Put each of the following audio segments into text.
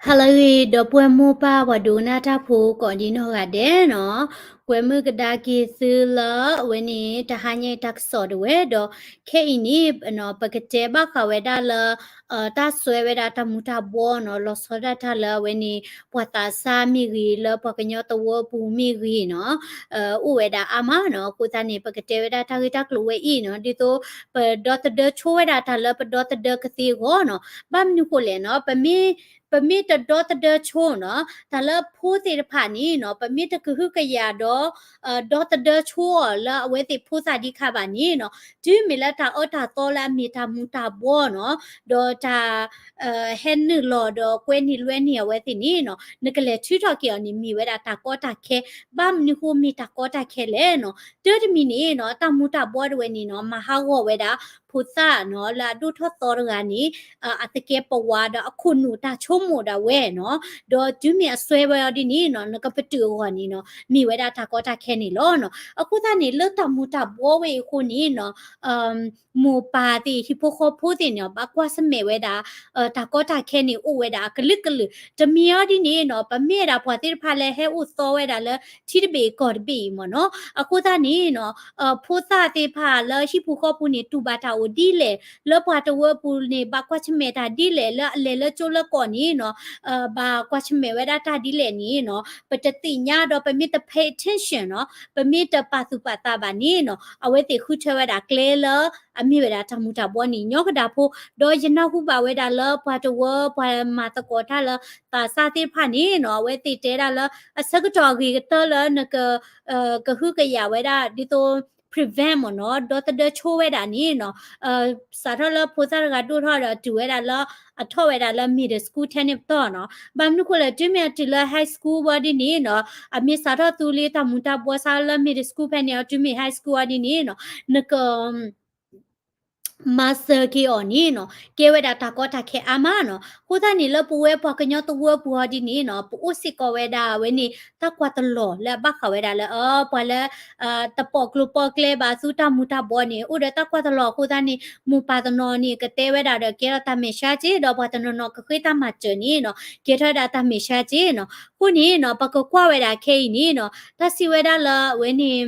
ဟါလၢအဂ့ၤ ဒီပုၢ်ဝဲၢ်မိၢ်ပၢ်ပှၤဒိကနၣ်တၢ်ဖိကိးဒံနီၢ်ဂၤဒဲးနီၤ, ကွဲမုာ်ကဒါက့ၤသုလၢအဝဲန့ၣ် တဟါညါအံၤတၢ်ကစီၣ်ဒၣ်ဝဲဒီး ခဲအံၤန့ၣ် ပကတဲဘၣ်ဃးဝဲဒၣ်လၢ တၢ်စွဲဝဲဒၣ်တၢ်မူၤတၢ်ဘှီနီၤ, လီၤဆီဒၣ်တၢ်လၢအဝဲန့ၣ် ပှၤသးစၢ်မ့ၢ်ဂ့ၤ လၢပှၤကညီသဝီပူၤမ့ၢ်ဂ့ၤနီၤ, အိၣ်ဝဲဒၣ်အါမးနီၤ. အဃိသတးန့ၣ် ပကတဲဝဲဒၣ်တၢ်ဂ့ၢ်တၢ်ကျိၤဝဲအံၤနီၤ, ဒ်သိးပဒီသဒၢဆိဝဲဒၣ်တၢ်လၢပဒီသဒၢကသ့အဂီၢ်နီၤ. ဘၣ်မနုၤဃိလဲၣ်နီၤ, ပမ့ၢ်တဒီသဒၢဆိနီၤ, တၢ်လၢဖိသ့ၣ်တဖၣ်န့ၣ်နီၤ, ပမ့ၢ်တကဟုကယာ်ဒီး ဒီသဒၢဆိအီၤလၢအဝဲသ့ၣ်ဖိသၣ်ဒံးခါဘၣ်န့ၣ်နီၤ, တုၤမ့ၢ်လၢတၢ်အၢတၢ်သီလၢအမ့ၢ်တၢ်မူၤတၢ်ဘှီနီၤ, ဒီးတၢ် ဟဲနုာ်လီၤဒီးကွဲန့ၢ်လွဲန့ၢ်အဝဲသ့ၣ်န့ၣ်နီၤ, နကလဲၤထုးထီၣ်က့ၤအီၤန့ၣ် မ့ၢ်ဝဲဒၣ်တၢ်ကီတၢ်ခဲ, ဘၣ်မနုၤဃိမ့ၢ်တၢ်ကီတၢ်ခဲလဲၣ်နီၤ. တၢ်တမံၤန့ၣ်နီၤ, တၢ်မူၤတၢ်ဘှီဒၣ်ဝဲန့ၣ်နီၤ, မၤဟးဂီၤဝဲဒၣ် ဖိသၣ်နီၤ, လၢအဒိၣ်ထီၣ်သီတဂၤန့ၣ် အသကဲးပဝးဒီးအခိၣ်နူာ်တၢ်ဆိကမိၣ်ဒၣ်ဝဲနီၤ, ဒီးတုၤမ့ၢ်အစွဲဝဲအီၤဒ်န့ၣ်နီၤ, နကပတုာ်အဂီၢ်န့ၣ်နီၤ, မ့ၢ်ဝဲဒၣ်တၢ်ကီတၢ်ခဲန့ၣ်လီၤနီၤ. အဃိသတးန့ၣ် လၢတၢ်မူၤတၢ်ဘှီဝဲအံၤအဃိန့ၣ်နီၤ မိၢ်ပၢ်သ့ၣ် ဟံၣ်ဖိဃီဖိသ့ၣ်န့ၣ် ဘၣ်ကွၢ်ဆၢၣ်မဲာ်ဝဲဒၣ် တၢ်ကီတၢ်ခဲန့ၣ် အိၣ်ဝဲဒၣ်အကလုာ်ကလုာ်. တမံၤအီၤဒ်န့ၣ်နီၤ, ပမ့ၢ်ဝဲဒၣ်ပှၤသ့ၣ်တဖၣ်လၢဟဲအိၣ်သီဝဲဒၣ်လၢ ထံတဘ့ၣ်ကီၢ်တဘ့ၣ်အံၤမ့ၢ်နီၤ, အဃိသတးန့ၣ်နီၤ, ဖိသၣ်သ့ၣ်တဖၣ်လၢဟံၣ်ပူၤဃီပူၤန့ၣ် တူၢ်ဘၣ်တၢ်အိၣ်ဒ်လဲၣ်, လၢပှၤတဝၢပူၤန့ၣ် ဘၣ်ကွၢ်ဆၢၣ်မဲာ်တၢ်ဒ်လဲၣ်, လၢအလဲၤလၢကၠိလၢကီၢ်န့ၣ်နီၤ, ဘၣ်ကွၢ်ဆၢၣ်မဲာ်ဝဲဒၣ်တၢ်ဒ်လဲၣ်န့ၣ်နီၤ, ပတသ့ၣ်ညါဒီးပမ့ၢ်တ pay attention နီၤ, ပမ့ၢ်တပာ်သူၣ်ပာ်သးဘၣ်န့ၣ်နီၤ, အဝဲသ့ၣ်ဃုထၢဝဲဒၣ်ကျဲလၢ အမ့ၢ်ဝဲဒၣ်တၢ်မူၤတၢ်ဘှီန့ၣ် ညီကဒၣ်ဖိ, ဒီးယနၢ်ဟူဘၣ်ဝဲဒၣ်လၢပှၤတဝၢ ပှၤမၤသကိးတၢ်လၢသးစၢ်သ့ၣ်တဖၣ်န့ၣ်နီၤ, အဝဲသ့ၣ်တဲဒၣ်လၢ အဆၢကတီၢ်အဂ့ၤကတၢၢ်လၢနက ကဟုကယာ်ဝဲဒၣ် ဒ်သိး prevent မ့ၢ်နီၤ, ဒီသဒၢဆိဝဲဒၣ်န့ၣ်နီၤ, စးထီၣ်လၢဖိသၣ်တဂၤဒိၣ်ထီၣ်ဒီးတုၤဝဲဒၣ်လၢ အထီၣ်ဝဲဒၣ်လၢ middle school ထဲန့ၣ်ပတီၢ်နီၤ, ဘၣ်မနုၤဃိလဲၣ် တုၤမ့ၢ်အတုၤလၢ high school ဝဲဒ်န့ၣ်နီၤ, အမ့ၢ်စးထီၣ်သူလံတၢ်မူၤတၢ်ဘှီစးလၢ middle school ဖဲန့ၣ် အတုၤမ့ၢ် high school ဝဲဒ်န့ၣ်နီၤ, နက မၤစၢၤက့ၤအီၤန့ၣ်နီၤ, ကဲဝဲဒၣ်တၢ်ကီတၢ်ခဲအါမးနီၤ. အဃိသတးန့ၣ် လၢပဝဲပှၤကညီသဝီပူၤအီၤဒ်န့ၣ်နီၤ, ပအိၣ်စ့ၢ်ကီးဝဲဒၣ်အဝဲန့ၣ် တၢ်ကွၢ်တလီၤလၢအဘၣ်ဃးဝဲဒၣ်လၢ ပှၤလၢ တပိာ်ကျိၤပိာ်ကျဲဘၣ် သူတၢ်မူၤတၢ်ဘှီန့ၣ် အိၣ်ဒီးတၢ်ကွၢ်တလီၤအဃိသတးန့ၣ် မိၢ်ပၢ်တနီၤန့ၣ် ကတဲဝဲဒၣ်ဒီး ကဲထီၣ်တၢ်မဲာ်ဆှးက့ ဒီးပှၤတနီၤနီၤကဃ့တၢ်မၤစၢၤန့ၣ်နီၤ, ကဲထီၣ်ဝဲဒၣ်တၢ်မဲာ်ဆှးက့နီၤ. အဃိန့ၣ်နီၤ ပကကွၢ်ဝဲဒၣ်ခဲအံၤန့ၣ်နီၤ, တၢ်စံးဝဲဒၣ်လၢအဝဲန့ၣ်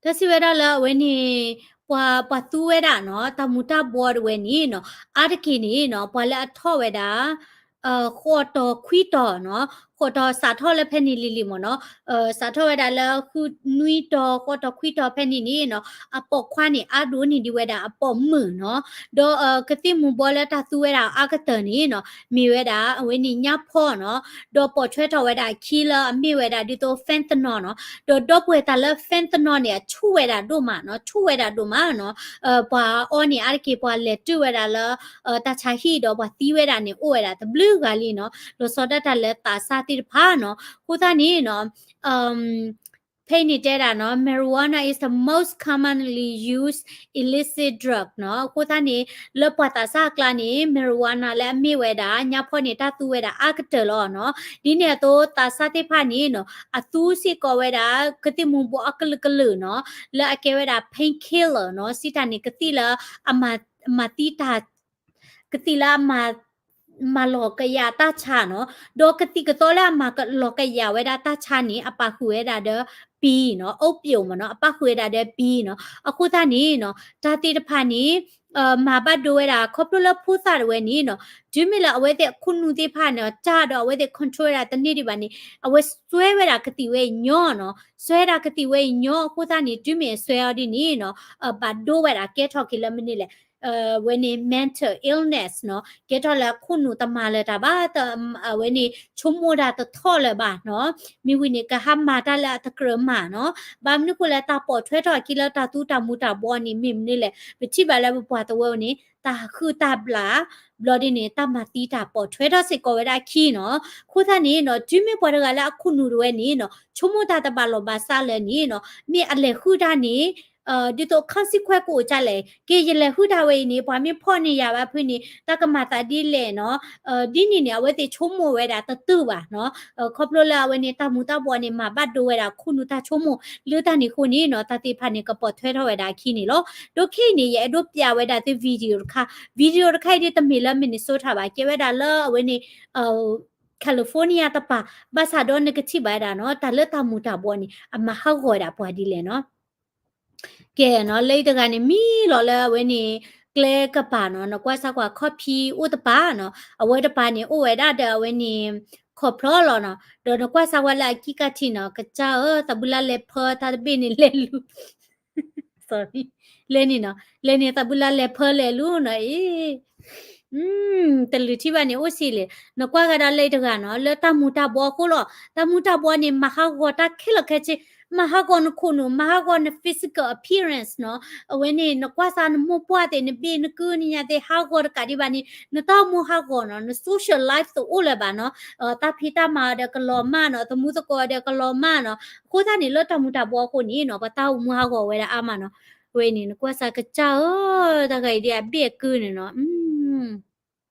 တၢ်စံးဝဲဒၣ်လၢအဝဲန့ၣ် ပှၤ ပှၤသူဝဲဒၣ်နီၤ တၢ်မူၤတၢ်ဘှီဒၣ်ဝဲန့ၣ်နီၤ, အါတက့ၢ်န့ၣ်နီၤ ပှၤလၢအထီၣ်ဝဲဒၣ် ဃိးတီၤခွံတီၤနီၤ, ဃိးတီၤစးထီၣ်လၢဖဲန့ၣ်လံၤလံၤမ့ၢ်နီၤ, စးထီၣ်ဝဲဒၣ်လၢဃုနွံတီၤ ဃိးတီၤခွံတီၤဖဲန့ၣ်န့ၣ်နီၤ, အပိာ်ခွါန့ၣ် အါဒိၣ်န့ၢ်ဒံးဝဲဒၣ်အပိာ်မုၣ်နီၤ, ဒီးကသံၣ်မူၤဘှီလၢတၢ်သူဝဲဒၣ်အါကတၢၢ်န့ၣ်နီၤ မ့ၢ်ဝဲဒၣ်အဝဲန့ၣ်ညါဖီနီၤ, ဒီးပိာ်ထွဲထီၣ်ဝဲဒၣ်အခံလၢအမ့ၢ်ဝဲဒၣ်ဒ်သိး fentanyl နီၤ, ဒီးဒီပုၢ်ဝဲၢ်တၢ်လၢ fentanyl န့ၣ် အဆူၣ်ဝဲဒၣ်ဒိၣ်မးနီၤ, ဆူၣ်ဝဲဒၣ်ဒိၣ်မးနီၤ, ပှၤအီန့ၣ် အါတက့ၢ်ပှၤလဲၤတုၤဝဲဒၣ်လၢ တၢ်ဆါဟံၣ်ဒီးပှၤသံဝဲဒၣ်န့ၣ် အိၣ်ဝဲဒၣ်တဘျုးဂၤလံနီၤ, လီၤဆီဒၣ်တၢ်လၢသးစၢ်သ့ၣ်တဖၣ်နီၤ. အဃိသတးန့ၣ်နီၤ ဖဲအံၤန့ၣ်တဲဒၣ်နီၤ marijuana is the most commonly used illicit drug နီၤ. အဃိသတးန့ၣ် လၢပှၤသးစၢ်အကျါန့ၣ် marijuana လၢအမ့ၢ်ဝဲဒၣ် ညါဖီန့ၣ် တၢ်သူဝဲဒၣ်အါကတၢၢ်လီၤနီၤ. ဒ်န့ၣ်အသိး သးစၢ်သ့ၣ်တဖၣ်န့ၣ်နီၤ အသူစ့ၢ်ကီးဝဲဒၣ် ကသံၣ်မူၤဘှီအကလုာ်ကလုာ်နီၤ လၢအကဲဝဲဒၣ် painkiller နီၤ. စံးတၢ်န့ၣ် ကသံၣ်လၢအမၤ မၤသံတၢ် ကသံၣ်လၢအမၤ မၤလီၤကယၤတၢ်ဆါနီၤ, ဒီးကသံၣ်ကသီလၢအမၤလီၤကယၤဝဲဒၣ်တၢ်ဆါန့ၣ် အပာ်ဃုာ်ဝဲဒၣ်ဒီး ပံၤနီၤ, opium မ့ၢ်နီၤ, အပာ်ဃုာ်ဝဲဒၣ်ဒီးပံၤနီၤ. အဃိသတးန့ၣ်နီၤ တၢ်သ့ၣ်တဖၣ်န့ၣ် မၤဘၣ်ဒိဝဲဒၣ် ခီဖျိလၢဖိသၣ်တဝဲန့ၣ်နီၤ, တုၤမ့ၢ်လၢအဝဲသ့ၣ်အခိၣ်နူာ်သ့ၣ်တဖၣ်န့ၣ် တၢ်ဒီးအဝဲသ့ၣ် control ဝဲဒၣ်တန့ၢ်ဒံးဘၣ်န့ၣ် အဝဲစွဲဝဲဒၣ်ကသံၣ်ဝဲအံၤညီနီၤ, စွဲဒၣ်ကသံၣ်ဝဲအံၤညီ အဃိသတးန့ၣ် တုၤမ့ၢ်အစွဲအီၤဒ်န့ၣ်နီၤ ဘၣ်ဒိဝဲဒၣ်ကဲထီၣ်က့ၤလၢမနုၤလဲၣ် အဝဲန့ၣ် mental illness နီၤ, ကဲထီၣ်လၢအခိၣ်နူာ်တမၤလၢၤတၢ်ဘၣ်, အဝဲန့ၣ် ဆိကမိၣ်တၢ်တထီၣ်လၢၤဘၣ်နီၤ, မ့ၢ်ဝံၤန့ၣ် ကဟးမၤတၢ်လၢအတကြၢးမၤနီၤ, ဘၣ်မနုၤဃိလဲၣ် တၢ်ပိာ်ထွဲထီၣ်အခံလၢတၢ်သူတၢ်မူၤတၢ်ဘှီန့ၣ် မ့ၢ်မနုၤလဲၣ်, ပထံၣ်ဘၣ်လၢပပှၤသဝီန့ၣ် တၢ်ဟုၣ်တၢ်ဘျၣ် ဘျီဒ်န့ၣ် တၢ်မၤသံတၢ်ပိာ်ထွဲထီၣ်စ့ၢ်ကီးဝဲဒၣ်အခံနီၤ, အဃိသတးန့ၣ်နီၤ တုၤမ့ၢ်ပှၤတဂၤလၢအခိၣ်နူာ်တဝဲန့ၣ်နီၤ ဆိကမိၣ်တၢ်တဘၣ်လီၢ်ဘၣ်စးလၢၤန့ၣ်နီၤ မ့ၢ်အလဲၤဃုတၢ်န့ၣ် ဒ်သိး consequence ကအိၣ်ကၢ်လဲၣ်, က့ယလဲၤဟုၣ်တၢ်ဝဲအံၤန့ၣ် ပှၤမ့ၢ်ဖီၣ်န့ၢ်ယၤဘၣ်ဖုန့ၣ် တၢ်ကမၤသးဒ်လဲၣ်နီၤ, ဒ်န့ၣ်န့ၣ် အဝဲသ့ၣ်ဆိကမိၣ်ဝဲဒၣ်တတုာ်ဘၣ်နီၤ, ခီဖျိလၢအဝဲန့ၣ် တၢ်မူၤတၢ်ဘှီးန့ၣ် မၤဘၣ်ဒိဝဲဒၣ်ခိၣ်နူာ်တၢ်ဆိကမိၣ်လၢတၢ်န့ၣ်အဃိန့ၣ်နီၤ, တၢ်သ့ၣ်တဖၣ်န့ၣ် ကပိာ်ထွဲထီၣ်ဝဲဒၣ်အခံန့ၣ်လီၤ. ဒီးခဲအံၤန့ၣ် ယအဲၣ်ဒိးပျးဝဲဒၣ်သု video တခါ, video တခါအံၤဒ်တမ့ၢ်လၢ Minnesota ဘၣ်, ကဲဝဲဒၣ်လၢအဝဲန့ၣ် California တပၤ, ဘၣ်ဆၣ်ဒီးနကထံၣ်ဘၣ်ဝဲဒၣ်နီၤ, တၢ်လၢတၢ်မူၤတၢ်ဘှီးန့ၣ် အမၤဟးဂီၤဝဲဒၣ်ပှၤဒ်လဲၣ်နီၤ. ကဲနီၤ, လၢအံၤတဂၤန့ၣ် မံလီၤလၢအဝဲန့ၣ် ကျဲကပၤနီၤ, နကွၢ်စၢ်ကွၢ် ခီၣ်ဖံးအိၣ်တပၤနီၤ, အဝဲတပၤန့ၣ် အိၣ်ဝဲဒၣ်ဒီးအဝဲန့ၣ် ခီၣ်ဖျီလီၤနီၤ, ဒီးနကွၢ်စၢ်ဝဲလၢအကံၣ်ကၢ်ထံးနီၤ, ကစၢ်ဧၢ, သးဘုလါလဲၤဖၢတၢ်တဘ့ၣ်န့ၣ်လဲၤလူၤ sorry, လဲၤန့ၣ်နီၤ, လဲၤန့ၣ် သးဘုလါလဲၤဖၢလဲၤလူၤနီၤ, အ့ တလုၢ်ထံၣ်ဘၣ်န့ၣ် အိၣ်စ့လဲၣ်, နကွၢ်ဂၤဒၣ်လၢအံၤတဂၤနီၤ, လၢတၢ်မူၤတၢ်ဘှီးအဃိလီၤ. တၢ်မူၤတၢ်ဘှီးန့ၣ် မၤဟးဂီၤတၢ်ခဲလၢာ်ခဲဆ့, မၤဟးဂီၤနခိၣ်နူာ်, မၤဟးဂီၤန physical appearance နီၤ. အဝဲန့ၣ် နကွၢ်စၢ်နမိၢ်ပှၢ်သ့ၣ်, နဘ့ၣ်နကုၢ်နညါသ့ၣ် ဟးဂီၤတကးဒံးဘၣ်န့ၣ် နတၢ်အိၣ်မူဟးဂီၤနီၤ, န social life တအိၣ်လၢၤဘၣ်နီၤ. တၢ်ဖံးတၢ်မၤဒီးကလီၤမၢ်နီၤ, သမူသကိးဒီးကလီၤမၢ်နီၤ. အဃိသတးန့ၣ် လၢတၢ်မူၤတၢ်ဘှီးအဃိန့ၣ်နီၤ, ပတၢ်အိၣ်မူဟးဂီၤဝဲဒၣ်အါမးနီၤ. ဝဲန့ၣ် နကွၢ်စၢ်ကစၢ်ဧၢ, တၢ်ဂၤအံၤဒ်အဘ့ၣ်အကုၢ်န့ၣ်နီၤ. အံၤ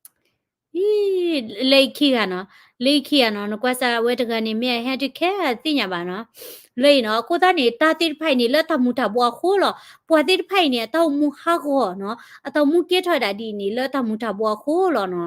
လၢအံၤခံဂၤနီၤ, လၢအံၤခံဂၤနီၤ, နကွၢ်စၢ်ဝဲတဂၤန့ၣ် မ့ၢ်အဟဲတုၤခဲအသ့ၣ်ညါဘၣ်နီၤ. လၢအံၤနီၤ, အဃိသတးန့ၣ် တၢ်သ့ၣ်တဖၣ်အံၤန့ၣ် လၢတၢ်မူၤတၢ်ဘှီးအဃိလီၤ. ပှၤသ့ၣ်တဖၣ်အံၤန့ၣ် အတၢ်အိၣ်မူဟးဂီၤနီၤ, အတၢ်အိၣ်မူကဲထီၣ်ဝဲဒၣ်ဒ်အံၤန့ၣ် လၢတၢ်မူၤတၢ်ဘှီးအဃိလီၤနီ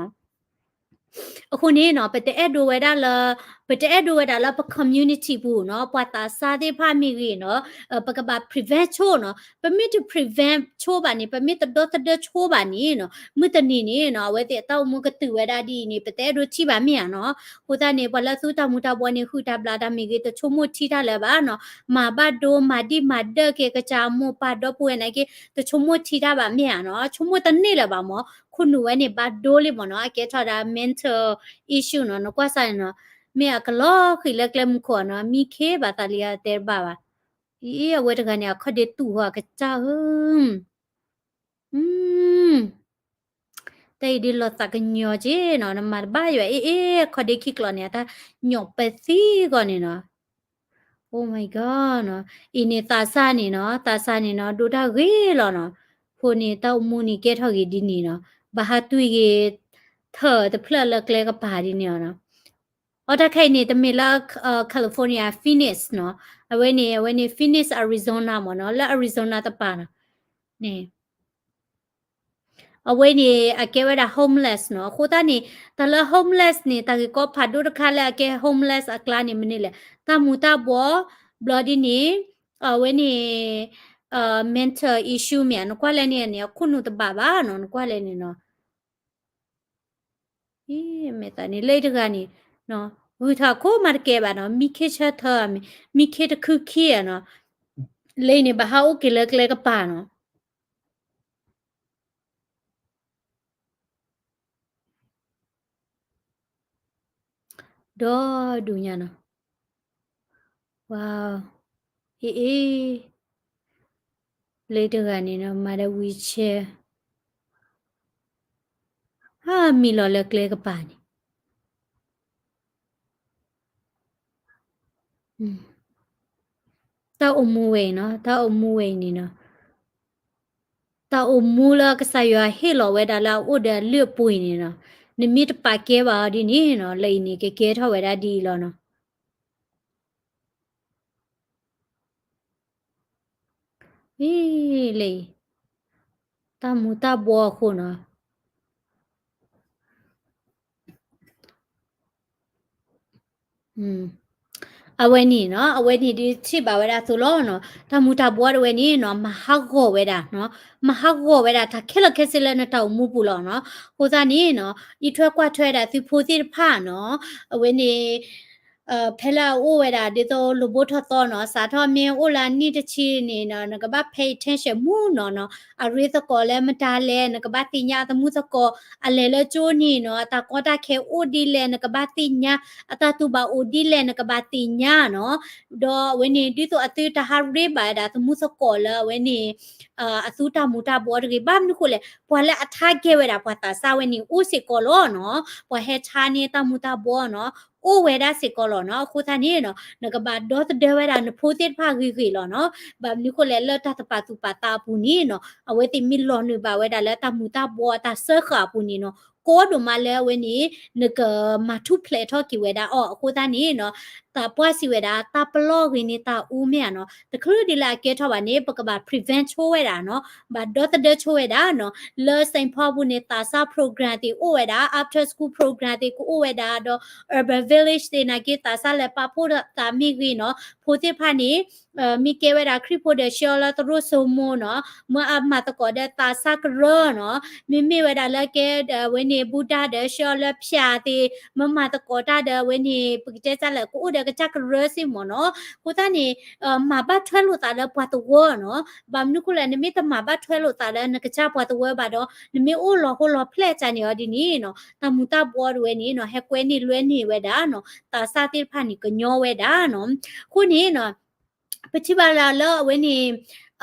ၤ. အဃိန့ၣ်နီၤ, ပတအဲၣ်ဒိးဝဲဒၣ်လၢ, ပတအဲၣ်ဒိးဝဲဒၣ်လၢပ community ပူၤနီၤ, ပှၤသးစၢ်သ့ၣ်တဖၣ်မ့ၢ်ဂ့ၤနီၤ, ပကဘၣ် prevent ဆိနီၤ. ပမ့ၢ်တ prevent ဆိဘၣ်န့ၣ်, ပမ့ၢ်တဒီသဒၢဆိဘၣ်န့ၣ်နီၤ, မုၢ်တနံၤန့ၣ်နီၤ, အဝဲသ့ၣ်အတၢ်အိၣ်မူကတုာ်ဝဲဒၣ်ဒ်အံၤန့ၣ် ပတအဲၣ်ဒိးထံၣ်ဘၣ်မ့ၢ်ဧါနီၤ. အဃိသတးန့ၣ် ပှၤလၢသူတၢ်မူၤတၢ်ဘှီးန့ၣ် ဟုၣ်တၢ်ဘျၣ်တၢ်မ့ၢ်ဂ့ၤ တဆိကမိၣ်ထံတၢ်လၢၤဘၣ်နီၤ. မၤဘၣ်ဒိ မၤဒံၣ်မၤဒၢၣ်က့ၤကစၢ်အမိၢ်ပၢ်ဒီပုၢ်ဝဲၢ်နာ်က့ တဆိကမိၣ်ထံတၢ်ဘၣ်မ့ၢ်ဧါနီၤ. ဆိကမိၣ်တန့ၢ်လၢၤဘၣ်မၢ်, ခိၣ်နူာ်ဝဲန့ၣ်ဘၣ်ဒိလံမၢ်နီၤ, အကဲထီၣ်ဒၣ် mental issue နီၤ. နကွၢ်စၢ်န့ၣ်နီၤ, မ့ၢ်အကလီၤဃံၤလၢကျဲမုၢ်ခိၣ်နီၤ, မံခ့ဘၣ်သးလံအတဲတဘၣ်ဘၣ်. အံၤ အဝဲတဂၤန့ၣ် အခီၣ်ဒ့တူာ်ဟီၣ်အကစၢ်ဧၢ. တၢ်အံၤဒ်လီၤသးကညီၤက့နီၤ, နမၤတဘၣ်ယွၤအ့ၣ်အ့ၣ် အခီၣ်ဒ့ခံကျီၤန့ၣ် အတၢ်ညီၤပသံဂီၢ်န့ၣ်နီၤ. Oh my god နီၤ, အံၤန့ၣ်သးစၢ်န့ၣ်နီၤ, သးစၢ်န့ၣ်နီၤ ဒိတၢ်ဂ့ၤလီၤနီၤ. အဃိန့ၣ် တၢ်အိၣ်မူန့ၣ်ကဲထီၣ်ဂ့ၤဒ်န့ၣ်နီၤ, ဘၣ်ဟးတွံၢ်ဂ့ၤ ထၢၣ်တဖျၢၣ်လၢကျဲကပၤဒ်န့ၣ်နီၤ. အတၢ်ခဲအံၤန့ၣ် တမ့ၢ်လၢ California, Phoenix နီၤ, အဝဲန့ၣ် အဝဲန့ၣ် Phoenix Arizona မၢ်နီၤ, လၢ Arizona တပၤနီၤ. န့ၣ် အဝဲန့ၣ် အကဲဝဲဒၣ် homeless နီၤ. အဃိသတးန့ၣ် တၢ်လၢ homeless န့ၣ် တၢ်ဂ့ၢ်ကီဖးဒိၣ်တခါလၢအကဲ homeless အကျါန့ၣ် မနုၤလဲၣ်, တၢ်မူၤတၢ်ဘှီး ဘျီဒ်န့ၣ် အဝဲန့ၣ် mental issue မ့ၢ်ဧါ, နကွၢ်လဲၣ်န့ၣ်န့ၣ် အခိၣ်နူာ်တဘၣ်ဘၣ်နီၤ, နကွၢ်လဲၣ်န့ၣ်နီၤ. အံၤ မ့ၢ်သးန့ၣ် လၢအံၤတဂၤန့ၣ် ဂုၤထီၣ်ခိၣ်မးတကဲဘၣ်နီၤ, မံခ့ဆၢထၢၣ်, မံခ့တခုခံဧါနီၤ. လၢအံၤန့ၣ် ဘၣ်ဟးအိၣ်က့ၤလၢကျဲကပၤနီၤ. ဒီးဒူၣ်ညါနီၤ. Wow, အ့ၣ်အ့ၣ်, လၢအံၤတဂၤန့ၣ်နီၤ မၤဒီး wheelchair, ဟါ မံလီၤလၢကျဲကပၤန့ၣ်. တၢ်အိၣ်မူဝဲအံၤနီၤ, တၢ်အိၣ်မူဝဲအံၤန့ၣ်နီၤ, တၢ်အိၣ်မူလၢကစၢ်ယွၤဟ့ၣ်လီၤဝဲဒၣ်လၢအအိၣ်ဒီးအလုၢ်အပှ့ၤန့ၣ်နီၤ, နမ့ၢ်တပာ်ကဲဘၣ်အီၤဒ်န့ၣ်နီၤ, လၢအံၤန့ၣ် ကကဲထီၣ်ဝဲဒၣ်ဒ်အံၤလီၤနီၤ. အ့ၣ် လၢအံၤ တၢ်မူၤတၢ်ဘှီးအဃိနီၤ. အဝဲန့ၣ်နီၤ, အဝဲန့ၣ်ဒ်ထံၣ်ဘၣ်ဝဲဒၣ်အသိးလီၤနီၤ, တၢ်မူၤတၢ်ဘှီးတဝဲန့ၣ်နီၤ မၤဟးဂီၤဝဲဒၣ်နီၤ, မၤဟးဂီၤဝဲဒၣ်တၢ်ခဲလၢာ်ခဲဆ့လၢနတၢ်အိၣ်မူပူၤလီၤနီၤ. အဃိသတးန့ၣ်နီၤ, အံးထွဲကွၢ်ထွဲဒၣ်သုဖိသ့ၣ်တဖၣ်နီၤ, အဝဲန့ၣ် ဖဲလၢအအိၣ်ဝဲဒၣ်ဒ်သိးလိာ်ဘိထီၣ်သီနီၤ, စးထီၣ်မ့ၢ်အိၣ်လၢအနံၣ်တဆံန့ၣ်နီၤ, နကဘၣ် pay attention မူနီၤနီၤ, အရ့သကိးလၢမတၤလဲၣ် နကဘၣ်သ့ၣ်ညါ, အသမူသကိး အလဲၤလၢကၠိန့ၣ်နီၤ, အတၢ်ကီတၢ်ခဲအိၣ်ဒ်လဲၣ် နကဘၣ်သ့ၣ်ညါ, အတၢ်တူၢ်ဘၣ်အိၣ်ဒ်လဲၣ် နကဘၣ်သ့ၣ်ညါနီၤ. ဒီးအဝဲန့ၣ် ဒ်သိးအသုတဟးရ့ဘၣ်ဝဲဒၣ်သမူသကိးလၢအဝဲန့ၣ် အသုတၢ်မူၤတၢ်ဘှီးတဂ့ၤ, ဘၣ်မနုၤဃိလဲၣ်, ပှၤလၢအ target ဝဲဒၣ်ပှၤသးစၢ်ဝဲန့ၣ် အိၣ်စ့ၢ်ကီးလီၤနီၤ. ပှၤဟဲဆါန့ၢ်တၢ်မူၤတၢ်ဘှီးနီၤ, အိၣ်ဝဲဒၣ်စ့ၢ်ကီးလီၤနီၤ. အဃိသတးန့ၣ်နီၤ နကဘၣ်ဒီသဒၢဝဲဒၣ်နဖိသ့ၣ်တဖၣ်ဂ့ၤဂ့ၤလီၤနီၤ. ဘၣ်မနုၤဃိလဲၣ် လၢတၢ်တပာ်သူၣ်ပာ်သးအပူၤန့ၣ်နီၤ အဝဲသ့ၣ်မ့ၢ်လီၤနုာ်ဘၣ်ဝဲဒၣ်လၢတၢ်မူၤတၢ်ဘှီးအတၢ်စၢဃာ်အပူၤန့ၣ်နီၤ ကီဒိၣ်မးလၢအဝဲန့ၣ် နကမၤထူၣ်ဖျဲးထီၣ်က့ၤဝဲဒၣ်အီၤ. အဃိသတးန့ၣ်နီၤ တၢ်ပှၢ်စံးဝဲဒၣ် တၢ်ပလီၢ်ဂ့ၤန့ၢ်တၢ်အူမ့ၢ်ဧါနီၤ တချုးဒ်လၢအကဲထီၣ်ဘၣ်န့ၣ် ပကဘၣ် prevent ဆိဝဲဒၣ်နီၤ ဘၣ်ဒီသဒၢဆိဝဲဒၣ်နီၤ. လၢ Saint Paul ပူၤန့ၣ် သးစၢ် program သ့ၣ်အိၣ်ဝဲဒၣ် after school program သ့ၣ်ကအိၣ်ဝဲဒၣ် ဒီး urban village သ့ၣ်နာ်က့ သးစၢ်လဲၤပာ်ဖှိၣ်သးမ့ၢ်ဂ့ၤနီၤ ဖိသ့ၣ်တဖၣ်န့ၣ် မ့ၢ်ကဲဝဲဒၣ်ခရံာ်ဖိဒီး ဆှၢအီၤလၢသရိာ်စိမိၤနီၤ မၢအမၤသကိးဒီးသးစၢ်ကရၢနီၤ မ့မ့ၢ်ဝဲဒၣ်လၢကဲဒီးအဝဲန့ၣ် ဘူၣ်တၢ်ဒီး ဆှၢအီၤလၢဖၠးသ့ၣ် မၢမၤသကိးတၢ်ဒီးအဝဲန့ၣ် ပကတဲတၢ်လဲၣ် ကအိၣ်ဒီးကစၢ်ကရၢစ့ၢ်မ့ၢ်နီၤ. အဃိသတးန့ၣ် မၤဘၣ်ထွဲလိာ်သးလၢပှၤသဝီနီၤ. ဘၣ်မနုၤဃိလဲၣ် နမ့ၢ်တမၤဘၣ်ထွဲလိာ်သးလၢနကစၢ်ပှၤသဝီဘၣ်ဒီး နမ့ၢ်အိၣ်လီၤဟိလီၤဖျဲၣ်တၢ်န့ၣ်အီၤဒ်န့ၣ်နီၤ တၢ်မူၤတၢ်ဘှီးတဝဲန့ၣ်နီၤ ဟဲကွဲန့ၢ်လွဲန့ၢ်ဝဲဒၣ်နီၤ သးစၢ်သ့ၣ်တဖၣ်န့ၣ် ကညီဝဲဒၣ်နီၤ. အဃိန့ၣ်နီၤ ပထံၣ်ဘၣ်လၢအဝဲန့ၣ်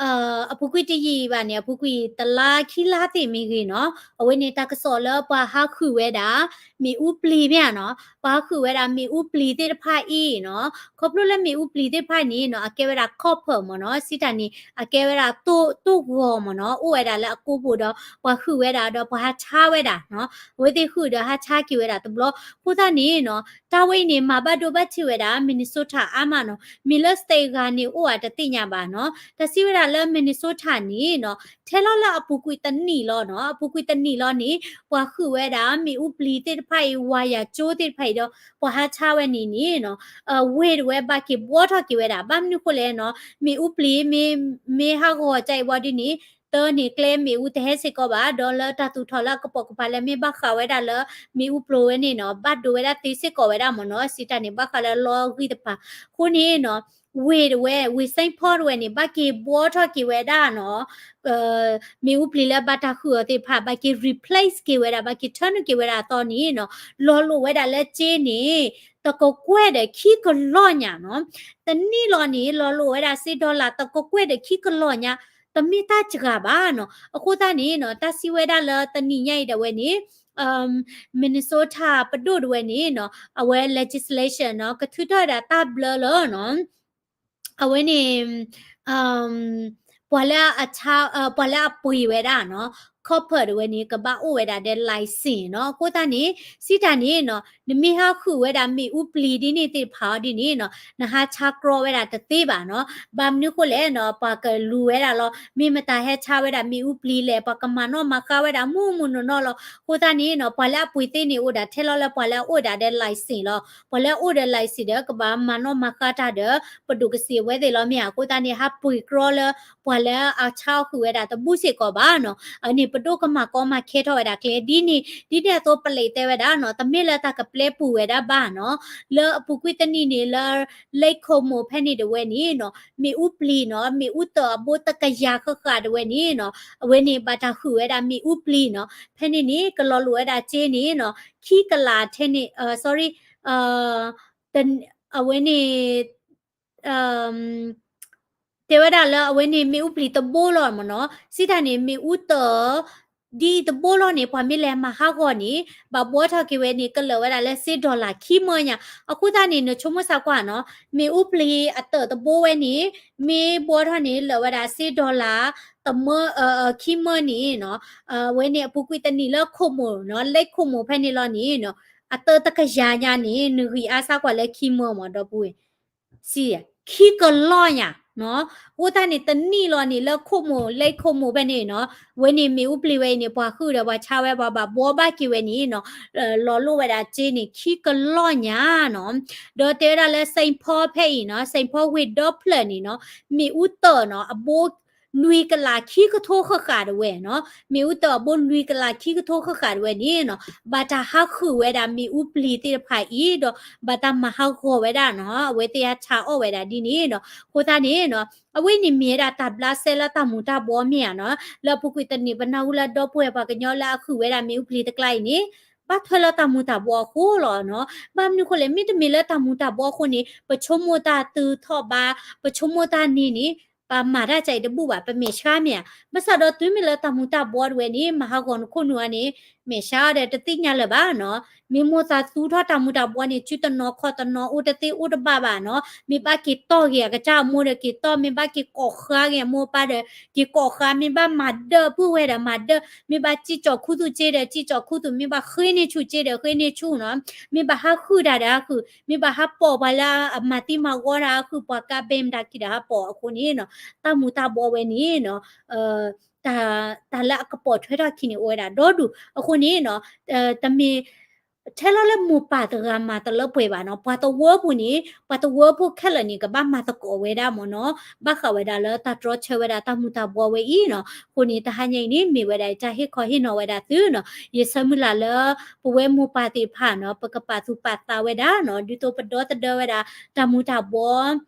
အပူၤကွံာ်တယံာ်ဘၣ်န့ၣ် အပူၤကွံာ်တလါခံလါသ့ၣ်မ့ၢ်ဂ့ၤနီၤ အဝဲန့ၣ်တၢ်ကစီၣ်လၢပှၤဟးဃုာ်ဝဲဒၣ် မ့ၣ်အူပျံၤမ့ၢ်ဧါနီၤ ပှၤဟးဃုာ်ဝဲဒၣ်မ့ၣ်အူပျံၤသ့ၣ်တဖၣ်အံၤနီၤ ခီဖျိလၢမ့ၣ်အူပျံၤသ့ၣ်တဖၣ်န့ၣ်နီၤ အကဲဝဲဒၣ် copper မ့ၢ်နီၤ စံးတၢ်န့ၣ် အကဲဝဲဒၣ်တိၢ်ဂီၤမ့ၢ်နီၤ အိၣ်ဝဲဒၣ်လၢအကိာ်ပူၤဒီး ပှၤဃုာ်ဝဲဒၣ်ဒီးပှၤဟးဆါဝဲဒၣ်နီၤ အဝဲသ့ၣ်ဃုာ်ဒီးဟးဆါက့ၤဝဲဒၣ်တဘျီ အဃိသတးန့ၣ်နီၤ တၢ်ဝဲအံၤန့ၣ် မၤဘၣ်ဒိဘၣ်ထံးဝဲဒၣ် Minnesota အါမးနီၤ မ့ၢ်လၢ state ဂၤန့ၣ်အိၣ်ဧါတသ့ၣ်ညါဘၣ်နီၤ တၢ်စံးဝဲဒၣ်လၢ Minnesota န့ၣ်နီၤ ထဲလီၤလၢအပူၤကွံာ်တနံၣ်လီၤနီၤ အပူၤကွံာ်တနံၣ်လီၤန့ၣ် ပှၤဃုာ်ဝဲဒၣ် မ့ၣ်အူပျံၤသ့ၣ်တဖၣ်အံၤ ဝါယာကၠိသ့ၣ်တဖၣ်အံၤဒီး ပှၤဟးဆါဝဲန့ၣ်န့ၣ်နီၤ ဝ့ၢ်တဝဲဘၣ်က့ၤဘှီထီၣ်က့ၤဝဲဒၣ် ဘၣ်မနုၤဃိလဲၣ်နီၤ မ့ၣ်အူပျံၤမ့ၢ် မ့ၢ်ဟးဂီၤတၢ်အံၤဝံၤဒ်န့ၣ် တၢ်န့ၣ်ကျဲမ့ၣ်အူတဟဲစ့ၢ်ကီးဘၣ် ဒီးလၢတၢ်သူၣ်ထီၣ်လၢအကပိာ်ကပၤလၢမ့ၢ်ဘၣ်ဃးဝဲဒၣ်လၢ မ့ၣ်အူပျံၤဝဲန့ၣ်နီၤ ဘၣ်ဒိဝဲဒၣ်သ့စ့ၢ်ကီးဝဲဒၣ်မ့ၢ်နီၤ စံးတၢ်န့ၣ် ဘၣ်ဃးလၢလီၢ်ဂံၢ်တပၤ အဃိန့ၣ်နီၤ ဝ့ၢ်တဝဲ ဝ့ၢ် Saint Paul တဝဲန့ၣ် ဘၣ်က့ၤဘှီထီၣ်က့ၤဝဲဒၣ်နီၤ မ့ၣ်အူပျံၤလၢဘၣ်တၢ်ဃုာ်အီၤသ့ၣ်တဖၣ် ဘၣ်က့ၤ replace က့ၤဝဲဒၣ် ဘၣ်က့ၤထၢနုာ်က့ၤဝဲဒၣ်အသီန့ၣ်နီၤ လီၤလိာ်ဝဲဒၣ်လၢစ့န့ၣ် တကကွဲၢ်ဒီးခံကလီၢ်ညါနီၤ တနံၣ်လီၤန့ၣ် လီၤလိာ်ဝဲဒၣ်စ့ dollar တကကွဲၢ်ဒီးခံကလီၢ်ညါ တမ့ၢ်တၢ်စှၤဘၣ်နီၤ အဃိသတးန့ၣ်နီၤ တၢ်စံးဝဲဒၣ်လၢတနံၣ်ညါအံၤဒၣ်ဝဲန့ၣ် Minnesota ပဒိၣ်တဝဲန့ၣ်နီၤ အဝဲ legislation နီၤ ကထုးထီၣ်ဝဲဒၣ်တၢ်ဘျၢလၢနီၤ အဝဲန့ၣ် ပှၤလၢအဆါ ပှၤလၢအပှ့ၤဝဲဒၣ်နီၤ copper တဝဲန့ၣ် ကဘၣ်အိၣ်ဝဲဒၣ်ဒီး license နီၤ အဃိသတးန့ၣ် စံးတၢ်န့ၣ်နီၤ နမ့ၢ်ဟးဃုာ်ဝဲဒၣ်မ့ၣ်အူပျံၤဒ်န့ၣ်သ့ၣ်တဖၣ်အီၤဒ်န့ၣ်နီၤ နဟးဆါကြီဝဲဒၣ်တသ့ဘၣ်နီၤ ဘၣ်မနုၤဃိလဲၣ်နီၤ ပှၤကလူၤဝဲဒၣ်လီၤ မ့ၢ်မတၤဟဲဆါဝဲဒၣ်မ့ၣ်အူပျံၤလဲၣ် ပှၤကမၤနီၣ်မၤဃါဝဲဒၣ်မုၢ်မုၢ်နီၢ်နီၢ်လီၤ အဃိသတးန့ၣ်နီၤ ပှၤလၢအပှ့ၤသ့န့ၣ်အိၣ်ဒၣ်ထဲလီၤလၢပှၤလၢအအိၣ်ဒၣ်ဒီး license လီၤ ပှၤလၢအအိၣ်ဒီး license ဒီး ကဘၣ်မၤနီၣ်မၤဃါတၢ်ဒီး ပဒိၣ်ကစ့ၢ်အဝဲသ့ၣ်လီၤမ့ၢ်ဧါ အဃိသတးန့ၣ် ဟးပှ့ၤကြီလၢ ပှၤလၢအဆါအီၣ်ဃုာ်ဝဲဒၣ်တဘူၣ်စ့ၢ်ကီးဘၣ်နီၤ အန့ၣ် ပဒိၣ်ကမၤကီမၤခဲထီၣ်ဝဲဒၣ်ကျဲ ဒ်န့ၣ် ဒ်န့ၣ်အသိးပလံးတဲဝဲဒၣ်နီၤ တမ့ၢ်လၢတၢ်ကပျဲပူၤဝဲဒၣ်ဘၣ်နီၤ လၢအပူၤကွံာ်တနံၣ်န့ၣ် လၢ Lake Como ဖဲန့ၣ်တဝဲန့ၣ်နီၤ မ့ၣ်အူပျံၤနီၤ မ့ၣ်အူတၢၣ်အဘိတကယၤဃၣ်ဃၣ်တဝဲန့ၣ်နီၤ အဝဲန့ၣ်ဘၣ်တၢ်ဃုာ်ဝဲဒၣ်မ့ၣ်အူပျံၤနီၤ ဖဲန့ၣ်န့ၣ် ကလီၤလိာ်ဝဲဒၣ်စ့န့ၣ်နီၤ ခံကလးထဲန့ၣ် sorry အဝဲန့ၣ် တဲဝဲဒၣ်လၢအဝဲန့ၣ်မ့ၣ်အူပျံၤတဘိလီၤမ့ၢ်နီၤ စံးတၢ်န့ၣ် မ့ၣ်အူတၢၣ် ဒ်တဘိလီၤန့ၣ် ပှၤမ့ၢ်လဲၤမၤဟးဂီၤန့ၣ် ဘၣ်ဘှီထီၣ်က့ၤဝဲန့ၣ် ကလၢာ်ဝဲဒၣ်လၢစ့ dollar ခံမၢညါ အဃိသတးန့ၣ် နဆိကမိၣ်သးကွၢ်နီၤ မ့ၣ်အူပျံၤအတၢၣ်တဘိဝဲန့ၣ် မ့ၢ်ဘှီထီၣ်န့ၣ် လၢာ်ဝဲဒၣ်စ့ dollar တမၢ ခံမၢန့ၣ်နီၤ အဝဲန့ၣ်အပူၤကွံာ်တနံၣ်လၢ Como နီၤ Lake Como ဖဲန့ၣ်လီၤန့ၣ်နီၤ အတၢၣ်တကယၤညါန့ၣ် နဂံၢ်အါစးကွၢ်လၢခံမၢမ့ၢ်ဒီပုၢ်ဝဲၢ် စံး ခံကလီၢ်ညါနီၤ အဃိသတးန့ၣ် တနံၣ်လီၤန့ၣ် လၢ Como Lake Como ဖဲန့ၣ်နီၤ အဝဲန့ၣ်မ့ၣ်အူပျံၤဝဲအံၤန့ၣ် ပှၤဃုာ်ဒီးပှၤဆါဝဲ ပှၤဘၣ်ဘှီဘၣ်က့ၤဝဲန့ၣ်နီၤ လီၤလိာ်ဝဲဒၣ်စ့န့ၣ် ခံကလီၢ်ညါနီၤ ဒီးတဲဝဲဒၣ်လၢ Saint Paul ဖဲအံၤနီၤ Saint Paul ဝ့ၢ်ဒီဖျၢၣ်န့ၣ်နီၤ မ့ၣ်အူတၢၣ်နီၤ အဘိ လွံၢ်ကလးခံကထိဃၣ်ဃၣ်တဝဲနီၤ မ့ၣ်အူတၢၣ်အဘိလွံၢ်ကလးခံကထိဃၣ်ဃၣ်တဝဲန့ၣ်နီၤ ဘၣ်တၢ်ဟးဃုာ်ဝဲဒၣ်မ့ၣ်အူပျံၤသ့ၣ်တဖၣ်အံၤဒီး ဘၣ်တၢ်မၤဟးဂီၤဝဲဒၣ်နီၤ အဝဲသ့ၣ်ဟးဆါအီၣ်ဝဲဒၣ်ဒ်န့ၣ်နီၤ အဃိသတးန့ၣ်နီၤ အဝဲန့ၣ်မ့ၢ်ဝဲဒၣ်တၢ်ဘျးစဲလၢတၢ်မူၤတၢ်ဘှီမ့ၢ်ဧါနီၤ လၢအပူၤကွံာ်တနံၣ်ပနၢ်ဟူလၢဒီပုၢ်ဝဲၢ်ပှၤကညီလၢအဃုာ်ဝဲဒၣ်မ့ၣ်အူပျံၤတကျါအံၤန့ၣ် ဘၣ်ထွဲလၢတၢ်မူၤတၢ်ဘှီအဃိလီၤနီၤ ဘၣ်မနုၤအဃိလဲၣ် မ့တမ့ၢ်လၢတၢ်မူၤတၢ်ဘှီအဃိန့ၣ် ပဆိကမိၣ်တၢ်တုၤထီၣ်ဘး ပဆိကမိၣ်တၢ်န့ၣ်န့ၣ် ပမၤတၢ်ကအံၤတဘူၣ်ဘၣ်, ပမဲာ်ဆှးမ့ၢ်ဧါ. ဘၣ်ဆၣ်ဒီးတုၤမ့ၢ်လၢတၢ်မူၤတၢ်ဘှီတဝဲန့ၣ် မၤဟးဂီၤနခိၣ်နူာ်အါန့ၣ် မဲာ်ဆှးဒီးတသ့ၣ်ညါလၢၤဘၣ်နီၤ. မ့ၢ်မိၢ်သးသူထီၣ်တၢ်မူၤတၢ်ဘှီန့ၣ် စုတနီၤခီၣ်တနီၤ အိၣ်တသ့အိၣ်တဘၣ်ဘၣ်နီၤ. မ့ၢ်ဘၣ်က့ၤတီၢ်ဂ့ၤအကစၢ်အမိၢ်ဒီးက့ၤတီၢ်, မ့ၢ်ဘၣ်က့ၤကိးဃါဂ့ၤအမိၢ်အပၢ်ဒီး က့ၤကိးဃါ, မ့ၢ်ဘၣ်မၤဒၢၣ်ပုၢ်ဝဲၢ်ဒီးမၤဒၢၣ်, မ့ၢ်ဘၣ်စံၣ်ကၠီၤခူသူၣ်စ့ဒီးစံၣ်ကၠီၤခူသူၣ်, မ့ၢ်ဘၣ်ဃ့န့ၢ်ဆူၣ်စ့ဒီးဃ့န့ၢ်ဆူၣ်နီၤ. မ့ၢ်ဘၣ်ဟးဃုာ်တၢ်ဒီးဟးဃုာ်, မ့ၢ်ဘၣ်ဟးပိာ်ပှၤလၢအမၤသံမၤဝီတၢ်ဟးဃုာ်, ပှၤကးဘဲမတၤခံဒီးဟးပိာ်အဃိန့ၣ်နီၤ, တၢ်မူၤတၢ်ဘှီဝဲန့ၣ်နီၤ တၢ်လၢအကပိာ်ထွဲထီၣ်ခံန့ၣ်အိၣ်ဝဲဒၣ်ဒီဒူၣ်. အဃိန့ၣ်နီၤ တမ့ၢ် ထဲလီၤလၢမိၢ်ပၢ်တဂၤမၤတလၢပှဲၤဘၣ်နီၤ, ပှၤသဝီပူၤန့ၣ် ပှၤသဝီဖိခဲလၢာ်န့ၣ် ကဘၣ်မၤသကိးဝဲဒၣ်မ့ၢ်နီၤ, ဘၣ်ဃးဝဲဒၣ်လၢတၢ်တြီဆၢဝဲဒၣ်တၢ်မူၤတၢ်ဘှီဝဲအံၤနီၤ. အဃိန့ၣ် တဟါညါအံၤန့ၣ် မ့ၢ်ဝဲဒၣ်တၢ်ဟ့ၣ်ခီဟ့ၣ်နီၤဝဲဒၣ်သုနီၤ. ယဆၢမုၢ်လၢ်လၢ ပဝဲမိၢ်ပၢ်သ့ၣ်တဖၣ်နီၤ ပကပာ်သူၣ်ပာ်သးဝဲဒၣ်နီၤ, ဒ်သိးပဒီသဒၢဝဲဒၣ် တၢ်မူၤတၢ်ဘှီ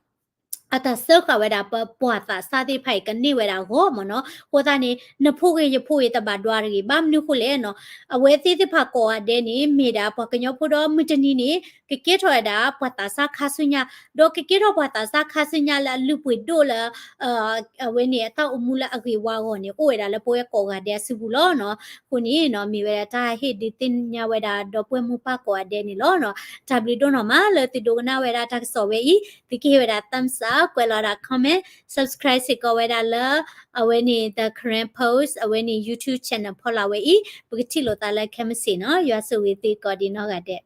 အတၢ်စၢဃာ်ဝဲဒၣ်ပပှၤသးစၢ်သ့ၣ်တဖၣ်အံၤကန့ၢ်ဝဲဒၣ်အဂီၢ်မ့ၢ်နီၤ. အဃိသတးန့ၣ် နဖိဂ့ၤယဖိဂ့ၤတဘၣ်ဒွးတဂ့ၤ, ဘၣ်မနုၤဃိလဲၣ်နီၤ, အဝဲသ့ၣ်တဖၣ်ကိးဂၤဒဲးန့ၣ် မ့ၢ်ဒၣ်ပှၤကညီဖိဒီးမုၢ်တနံၤန့ၣ် ကကဲထီၣ်ဝဲဒၣ်ပှၤသးစၢ်ခါဆူညါ, ဒီးကကဲထီၣ်ပှၤသးစၢ်ခါဆူညါလၢအလုၢ်ပှ့ၤဒိၣ်လၢ အဝဲန့ၣ်အတၢ်အိၣ်မူလၢအဂ့ၤဝါအဂီၢ်န့ၣ် အိၣ်ဝဲဒၣ်လၢပဝဲကိးဂၤဒဲးအစုပူၤလီၤနီၤ. အဃိန့ၣ်နီၤ မ့ၢ်ဝဲဒၣ်တၢ်ဟ့ၣ်ဒုးသ့ၣ်ညါဝဲဒၣ်ဒီပုၢ်ဝဲၢ်မိၢ်ပၢ်ကိးဂၤဒဲးန့ၣ်လီၤနီၤ. တၢ်ဘျုးဒိၣ်နီၢ်မးလၢသုဒိကနၣ်ဝဲဒၣ်တၢ်ကစီၣ်ဝဲအံၤ, သုကဟ့ၣ်ဝဲဒၣ် thumbs up, ကွဲးလီၤဒၣ် comment, subscribe စ့ၢ်ကီးဝဲဒၣ်လၢ အဝဲန့ၣ် The Karen Post အဝဲန့ၣ် YouTube channel ဖီလာ်ဝဲအံၤ, ပကထံၣ်လိာ်သးလၢခဲမုၢ်ဆ့ၣ်နီၤ. ယွၤဆိၣ်ဂ့ၤသုကိးဒံးနီၢ်ဂၤဒဲး.